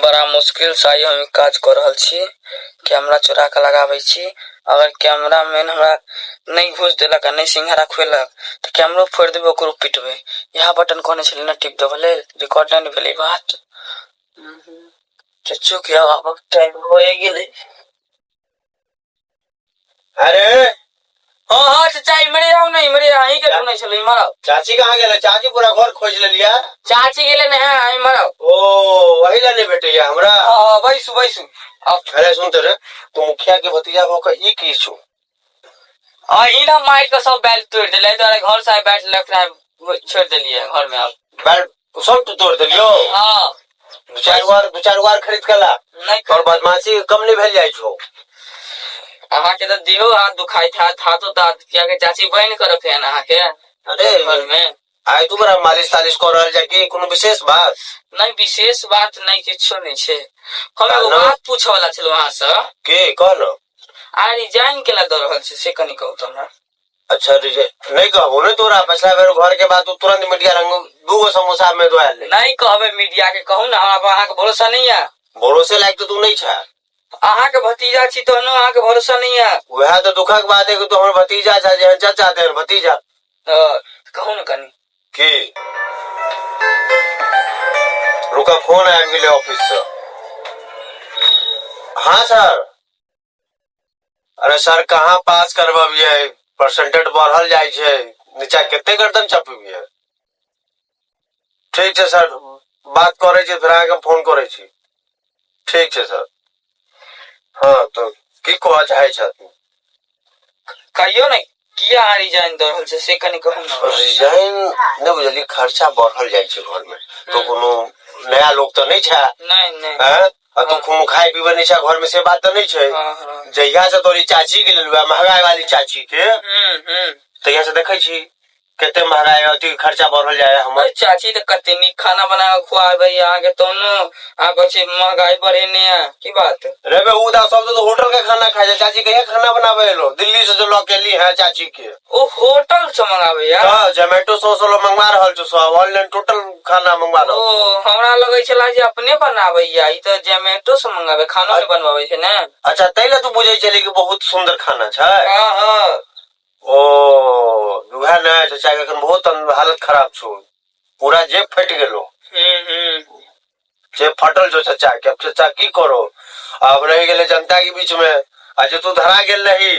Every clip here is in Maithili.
बड़ा मुश्किल से आइ हम ई काज कऽ रहल छी। कैमरा चोरा कऽ लगाबै छी। अगर कैमरा मैन हमरा नहि घूस देलक आ नहि सिंघाड़ा खुएलक तऽ कैमरो फोड़ि देबै, ओकरो पिटबै। इएह बटन कहने छलै ने टिप देबऽ लेल। रिकॉर्ड नहि ने भेलै बात। चच्चू के आबक टाइम भए गेलै। अरे। हाँ, चाचा, इमरे आउ ने, इमरे। अहीं के ढूंढै छलै, इमहर आउ। चाची कहाँ गेलै? चाची पूरा घर खोज लेलियै। चाची गेलै ने, है, इमहर आउ। ओ, वही ला नहीं भेटैया हमरा। हाँ, बैसू बैसू, आउ। अरे सुन तो रे, तू मुखिया के भतीजा भऽ कऽ ई की छौ? आ ई ना मारि कऽ सब बैल तोड़ि देलै, एहि दुआरे घर से आइ बैठ लग छोड़ि देलियै घर में आब। बैल सब तू तोड़ देलियो? हाँ। दू चारि बार, दू चारि बार खरीद के ला। नहि। तोहर बदमाशी कम नहीं भेल जाइ छौ। अहाँके तऽ देहो हाथ दुखाइत हैत, हाथो तात, कियाकि चाची बनि कऽ रखै हन अहाँके। अरे। घर में। आइ तू बड़ा मालिश तालिश कऽ रहल जा कि कोनो विशेष बात? नहि, विशेष बात नहि, किछो नहि छै। हम एगो ना। बात पूछऽ वाला छलहुँ अहाँसँ। के कह न। आ रिजाइन केला दऽ रहल छी से कनि कहू तऽ हमरा। अच्छा, रिजाइन नहीं कहबो ने तोरा। पिछला बेर घर के बाद तू तुरंत मीडिया रंग दूगो समोसा में दो आयल। नहीं कहबै मीडिया के, कहू ना। हमरा पर अहाँके भरोसा नहीं है? भरोसे लायक तो तू नहीं छा। अहाँके भतीजा छी तहनो अहाँके भरोसा नहीं है? वएह तो दुखक बात है कि तू हमर भतीजा छा, जेहन चाचा तेहन भतीजा। तऽ कहू ने कनि। की? रुका, फोन आबि गेलै ऑफिस से। हाँ सर। अरे सर, कहाँ पास करबबियै? परसेंटेज बढ़ल जाइ छै नीचा, कते गर्दन चपबियै? ठीक छै सर, बात करै छी, फेर अहाँके फोन करै छी। ठीक छै सर। हाँ, तऽ की कहऽ चाहै छथिन? कहियौ ने, किया अहाँ रिजाइन दऽ रहल छै से कनि कहू ने। रिजाइन नहि बुझलियै, खर्चा बढ़ल जाइ छै घरमे तऽ कोनो नया लोक तऽ नहि छै। नहि नहि। हैं? आ तू कोनो खाय पीबै नहि छै घरमे, से बात तऽ नहि छै। हाँ हाँ जहिया से तोरी चाची के लेलु महंगाई वाली चाची के, हम्म हम्म तहिया से देखै छी कते महंगाई, अथी खर्चा बढ़ल जाय हमर। अरे, चाची तऽ कते नीक खाना बना कऽ खुआबै अहाँके, तहनो अहाँ कहै छी महंगाई बढ़ेने है, की बात? रे बे, उ दा सब तो होटल के खाना खाइ छै। चाची कहिया खाना बनावे एलो? दिल्ली से जो लऽ के एली है चाची के। ओ होटल से मंगाबै? तऽ जोमेटो सौ सौ मंगवा रहल छौ, सब ऑनलाइन टोटल खाना मंगवा रहल। ओ, हमरा लगै छला जे अपने बनाबैया, ई तऽ जोमेटो से मंगाबै, खानो नहि बनबाबै छै ने। अच्छा, तै लए तू बुझै छली कि बहुत सुंदर खाना छै। हाँ। ओ, उएह ने, चाचा के एखन बहुत हालत खराब छौ, पूरा जेब फटि गेलो। हम्म हम्म जेब फटल छौ चाचा के। अब चाचा की करो? अब रहि गेलै जनता के बीच में आ जे तू धरा गेल रही।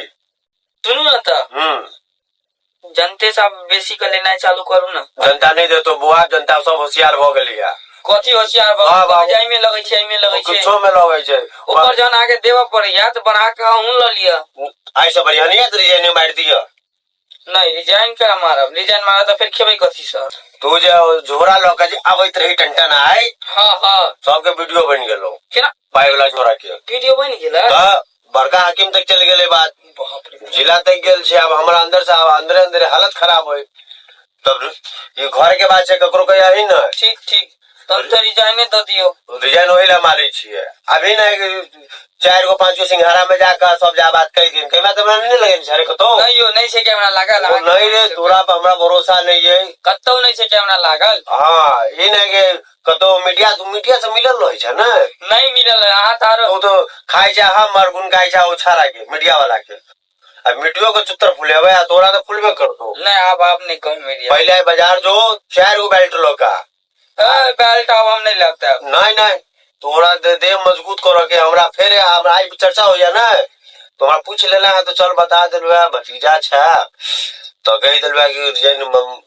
सुनू ने तऽ। जनते से आब बेसी के लेनाइ चालू करू ने। जनता नहि देतो बुआ, जनता सब होशियार भऽ गेलैया। कथी होशियार भऽ वाह, वाह। गेल? एहिमे लगै छै, एहिमे लगै छै। किछो मे लगै छै। ऊपर जहन अहाँके देबऽ पड़ैया तऽ बढ़ा कऽ अहूँ लऽ लिअ। आइ से बढ़िया नहीं है रिजाइन मारि दिअ। नहि, रिजाइन केना मारब? रिजाइन मारब तऽ फेर खेबै कथी से? तू जे झोरा लऽ के जे आबैत रही टंटन आइ, हाँ हाँ सबके वीडियो बनि गेलो। केना? पाइ वाला झोरा के। वीडियो बनि गेलै? तऽ बड़का हाकिम तक चलि गेलै बात। बाप रे। जिला तक गेल छै। आब हमरा अंदर से आब अंदरे अंदरे हालत खराब होय, तब ई घर के बात छै, ककरो कहिया ही ने। ठीक ठीक, तब तऽ रिजाइने दऽ दियौ। रिजाइन ओहि लए मारै छियै। अभी ने चारि गो पांच गो सिंघाड़ा में जाकर सब जा बात कहि दिन कई बात हमरा नहीं लगे छै रे कतौ। नहीं यौ, नहीं छै कैमरा लागल। ओ नहीं रे, तोरा पर हमरा भरोसा नहीं है। कतौ नहीं छै कैमरा लागल। हाँ, ई नहीं के कतौ मीडिया, तू मीडिया से मिलल रहै छै ने? नहीं मिलल है, अहाँ तऽ आरो तू तो खाइ छै हमर गुण गाय छै ओ छाड़ा के, मीडिया वाला के। आ मीडियो के चुत्तर फुलेबै आ तोरा तऽ फुलबे करतो। नहीं, आब नहीं कहूँ मीडिया। पहिले आइ बाजार जो, चारि गो बेल्ट लऽ कऽ। ए, बेल्ट आब हम नहीं लेब तब। नहीं नहीं, तोरा दे देह मजबूत करऽ के हमरा फेर हमरा आइ चर्चा होइया ने, तो हमरा पूछ लेला है तो चल बता देलु है, भतीजा छै तऽ कहि देलु है कि रिजाइन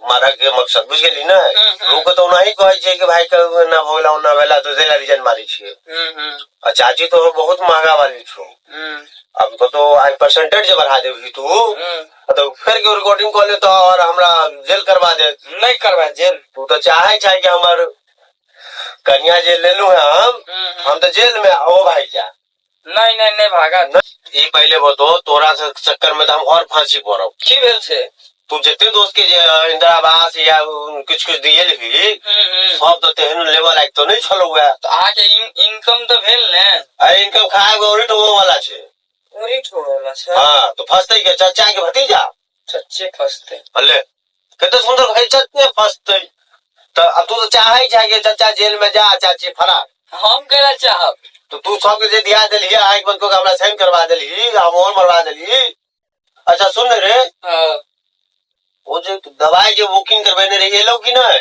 मारऽ के मकसद बुझि गेली ने? हम्म। लोक तऽ ओनाही कहै छै कि भाई के एना भऽ गेला, ओना भेला, तऽ ताहि रिजाइन मारै छियै। हम्म हम्म आ चाची तो बहुत महंगा वाली छौ। आब कतौ आइ परसेंटेज जे बढ़ा देबही तू, तऽ फेर के रिकॉर्डिंग कऽ लेतौ और हमरा जेल करवा देत। नहीं करवा जेल। तू तऽ चाहे छै कि हमर कन्या जे लेलू है हम, हम तऽ जेल में ओ भाई जा। नहीं नहीं नहीं भागा। ई पहिले बतो, तोरा से चक्कर में तऽ हम और फांसी पड़ब। की भेल छै? तू जते दोस्त के जे इंदिरा आवास या किछु किछु दियल ही, सब तऽ तेहन लेवल लायक तऽ नहि छलौ है। तऽ अहाँके इनकम तऽ भेल ने? अरे, इनकम खाए ऑडिट होबो वाला छै। ऑडिट होबो वाला छै? हाँ, तो फंसते के चचा के भतीजा। चच्चे फंसते। अले, कते सुंदर भाई, चच्चे फंसते। तऽ अब तू तऽ चाहे छै कि चचा जेल में जा, चाची फरार। हम कैला चाहब? तो तू सबके जे दिया देलही, आँखि बंद कऽ के हमरा साइन करवा देलही, हम मोहर मरवा देलही। अच्छा सुन रे। हाँ। वो जो दवाई जे बुकिंग करबेने रही, एलो कि नहीं?